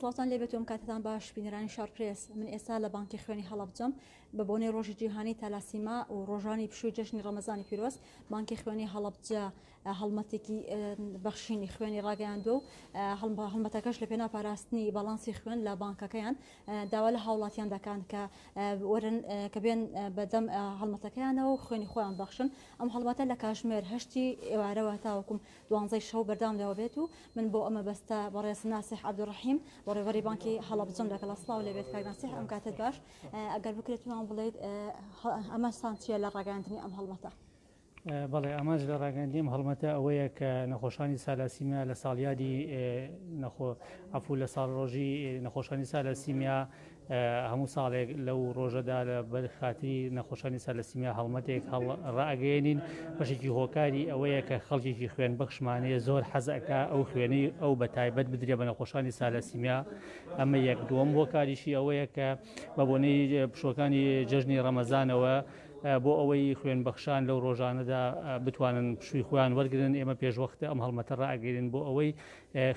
سڵاوتان لێبێت و ئەم کاتەتان باش بینەرانی شارپرێس من ئێستا لە بانکی خوێنی هەڵەبجەم بە بۆنەی ڕۆژی جیهانی تالاسیما و ڕۆژانی پشووی جەژنی ڕەمەزانی پیرۆز بانکی خوێنی هەڵەبجە هەڵمەتێکی بەخشینی خوێنی ڕاگەیاندووە و هەڵمەتەکەش لە پێناو پاراستنی باڵانسی خوێن لە بانکەکەیان داوا لە هاوڵاتیان دەکان کە وەرن کە بێن بەدەم هەڵمەتەکەیانەوە و خوێنی خۆیان بەخشن. ئەم هەڵمەتە لە کاژمێر هەشتی ئێوارەوە تاوەکو دوانزەی شەو بەردەوام دەبێت و من بۆ ئەم مەبەستە بەڕێز ناسیح عەبدولڕەحیم بەڕێوەبەری بانکی هەڵەبجەم لەگەڵە. سڵاو لێبێت کاک ناسیح، ئەم کاتەت باش. ئەگەر بکرێت پێمان بڵێیت ئەمەستان چییە لە ڕاگەیاندنی ئەم هەڵمەتە؟ بەڵێ ئامانج لە ڕاگەیاندنی ئەم هەڵمەتە ئەوەیە کە نەخۆشانی سالاسیمیا لە ساڵیادی نەخۆ عەفو لە ساڵڕۆژی نەخۆشانی سالاسیمیا هەموو ساڵێک لەو ڕۆژەدا لە بەر خاتری نەخۆشانی سالاسیمیا هەڵمەتێک هەڵ ڕائەگەیەنین بەشێکی هۆکاری ئەوەیە کە خەڵکێکی خوێن بەخشمانەیە زۆر حەز ئەکا ئەو خوێنەی ئەو بە تایبەت بدرێ بە نەخۆشانی سالاسیمیا ئەمە یەک دووەم هۆکاریشی ئەوەیە کە بە بۆنەی پشووەکانی جەژنی ڕەمەزانەوە بۆ ئەوەی خوێنبەخشان لەو ڕۆژانەدا بتوانن پشووی خۆیان وەرگرن، ئێمە پێشوەختە ئەم هەڵمەتە ڕائەگەیەنین بۆ ئەوەی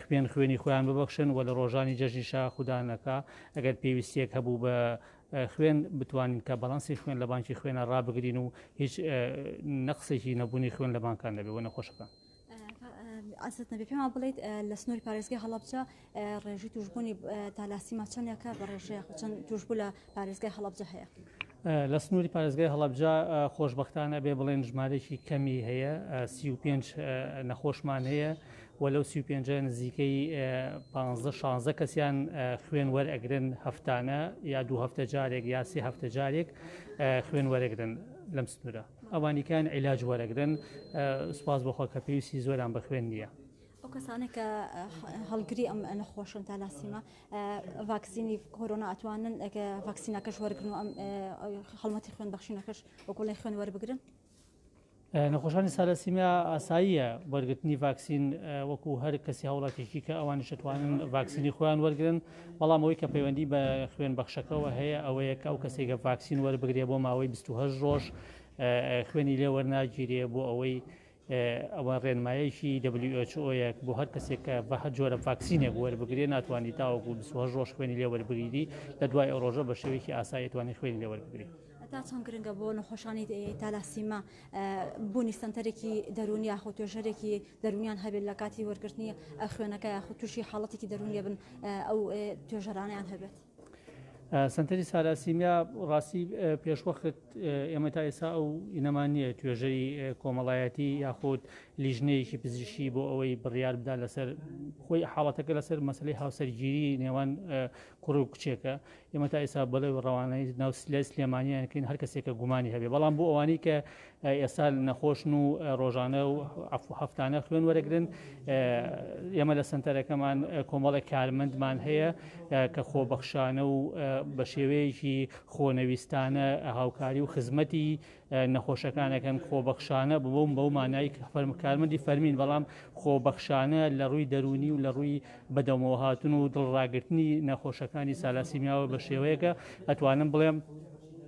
خوێن خوێنی خۆیان ببەخشن و لە ڕۆژانی جەژنیشا خودا نەکا ئەگەر پێویستیەک هەبوو بە خوێن بتوانین کە باڵانسی خوێن لە بانکی خوێنە ڕابگرین و هیچ نەقسێکی نەبوونی خوێن لە بانکان نەبێ بۆ نەخۆشەکان. عزت نەبێ پێمان بڵیت لە سنووری پارێزگای هەڵەبجە ڕێژەی توشبوونی تالاسیما چەندێکە بە ڕێژەیە چەند توشبوو لە پارێزگای هەڵەبجە هەیە؟ لە سنووری پارێزگای هەڵەبجە خۆشبەختانە بێ بڵێن ژمارەیەکی کەمی هەیە 35 نەخۆشمان هەیە و لەو 35 نزیکەی 15 16 کەسیان خوێن وەرئەگرن هەفتانە یا دوو هەفتە جارێک یا سێ هەفتە جارێک خوێن وەرەگرن لەم سنوورە. ئەوانیکان عیلاج وەرەگرن سوپاس بۆ خوا کە پێویستی زۆریان بە خوێن نییە. ئەو کەسانەی کە هەڵگری ئەم نەخۆشن تالاسیما ڤاکسینی کۆرۆنا ئەتوانن ڤاکسینەکەش وەرگن و ئەم هەڵمەتی خوێن بەخشینەکەش وەکوڵی خوێن وەربگرن؟ نەخۆشانی سالاسیمیا ئاساییە وەرگرتنی ڤاکسین وەکو هەر کەسی هاوڵاتیکی کە ئەوانیش دەتوانن ڤاکسینی خۆیان وەرگن بەڵام ئەوەی کە پەیوەندی بە خوێن بەخشەکەوە هەیە ئەوەیە کە ئەو کەسێک کە ڤاکسین وەربگرێ بۆ ماوەی 28 ڕۆژ خوێنی لێ وەرناگیرێ بۆ ئەوەی ئەوە ڕێنمایەکی WHO یە بۆ هەر کەسێک کە بە هەر جۆرە ڤاکسینێک وەربگرێ ناتوانانی تاوەکو 28 ڕۆژ خوێنی لێ وەربگیری لە دوای ئەو ڕۆژە بە شێوەیەکی ئاسایی توانی خوێنی لێ وەربگری. تا چەند گرنگە بۆ نەخۆشانی تالاسیما بوونی سەنتەرێکی دەروونی یاخود توێژەرێکی دەروونیان هەبێت لە کاتی وەرگرتنی خوێنەکە یاخود تووشی حاڵەتێکی دەروونیە بن ئەو توێژەرانیان هەبێت؟ سەنتەری سالاسیمیا ڕاستی پێشوەخت ئێمە تا ئێستا ئەو ئینەمان نییە توێژەری کۆمەڵایەتی یاخود لیژنەیەکی پزیشکی بۆ ئەوەی بڕیار بدا لەسەر خۆی حاڵەتەکە لەسەر مەسلەی هاوسەرگیری نێوان کوڕ و کچێکە ئێمە تا ئێستا بەڵێ ڕەوانەی ناو لای سلێمانیان کەین هەر کەسێک کە گومانی هەبێ بەڵام بۆ ئەوانەی کە ئێستا نەخۆشن و ڕۆژانە و عەفو هەفتانە خوێن وەرەگرن ئێمە لە سەنتەرەکەمان کۆمەڵێک کارمەندمان هەیە کە خۆبەخشانە و بە شێوەیەکی خۆنەویستانە هاوکاری و خزمەتی نەخۆشەکانەکەن خۆبەخشانە بووم بەو مانای کارمەندی فەرمین بەڵام خۆبەخشانە لە ڕووی دەروونی و لە ڕووی بەدەمەوەهاتن و دڵڕاگرتنی نەخۆشەکانی سالاسیمیاوە بە شێوەیەکە ئەتوانم بڵێم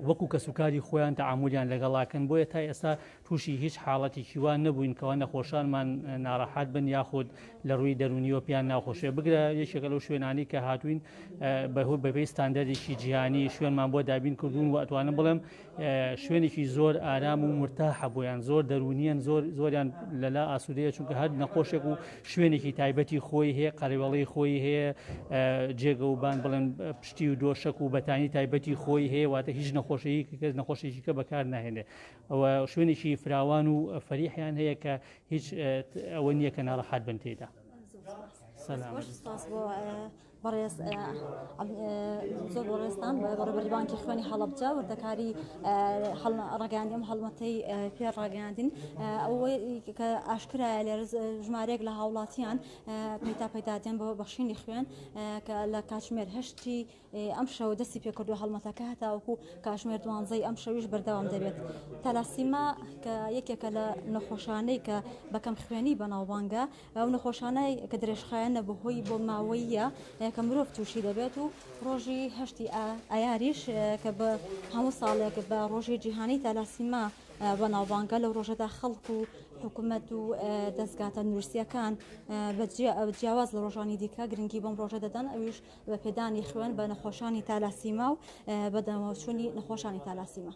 وەکو کەسوکاری خۆیان تەعامولیان لەگەڵاکەن بۆیە تا ئێستا تووشی هیچ حاڵەتێکی وا نەبووین کەوا نەخۆشانمان ناڕەحەت بن یاخود لە ڕووی دەروونیەوە پێیان ناخۆشێ بگرە یەکێکە لەو شوێنانی کە هاتوین بەهۆی ستاندەرێکی جیهانی شوێنمان بۆ دابین کردوون و ئەتوانم بڵێم شوێنێکی زۆر ئارام و مرتاحە بۆیان زۆر دەروونیان زۆر زۆریان لەلا ئاسوودەیە چونکە هەر نەخۆشێک و شوێنێکی تایبەتی خۆی هەیە قەرەوەڵی خۆی هەیە جێگە و بان بڵێن پشتی و دۆشەک و بەتانی تایبەتی خۆی هەیە واتە هیچ نەخۆشیی کەس نەخۆشیی کە بەکار ناهێنێ ئەوە شوێنێکی فراوان و فەریحیان هەیە کە هیچ ئەوە نییە کە ناڕەحەت بن تێدا. سەلام. بەڕێز زۆر بەڕێزتان بەڕێوەبەری بانکی خوێنی هەڵەبجە وردەکاری ڕاگەیاندی ئەم هەڵمەتەی پێ ڕاگەیاندین ئەوەی کە ئاشکرایە لێرە ژمارەیەک لە هاوڵاتیان پەیتا پەیتا دێن بۆ بەخشینی خوێن کە لە کاتژمێر هەشتی ئەم شەو دەستی پێکردو هەڵمەتەکە هەتاوەکو کاتژمێر دوانزەی ئەم شەویش بەردەوام دەبێت تالاسیما کە یەکێکە لە نەخۆشانەی کە بەکەم خوێنی بەناوبانگە ئەو نەخۆشانەی کە درێژخایەنە بەهۆی بۆماوەییە کە مرۆڤ تووشی دەبێت و ڕۆژی هەشتی ئایاریش کە بە هەموو ساڵێک بە ڕۆژی جیهانی تالاسیما بەناوبانگە لەو ڕۆژەدا خەڵک و. حکومەت و دەزگا تەندروستییەکان بە جیاواز لە ڕۆژانی دیکە گرنگی بەم ڕۆژە دەدەن، ئەویش بە پێدانی خوێن بە نەخۆشانی تالاسیما و بەدەمەوەچوونی نەخۆشانی تالاسیما.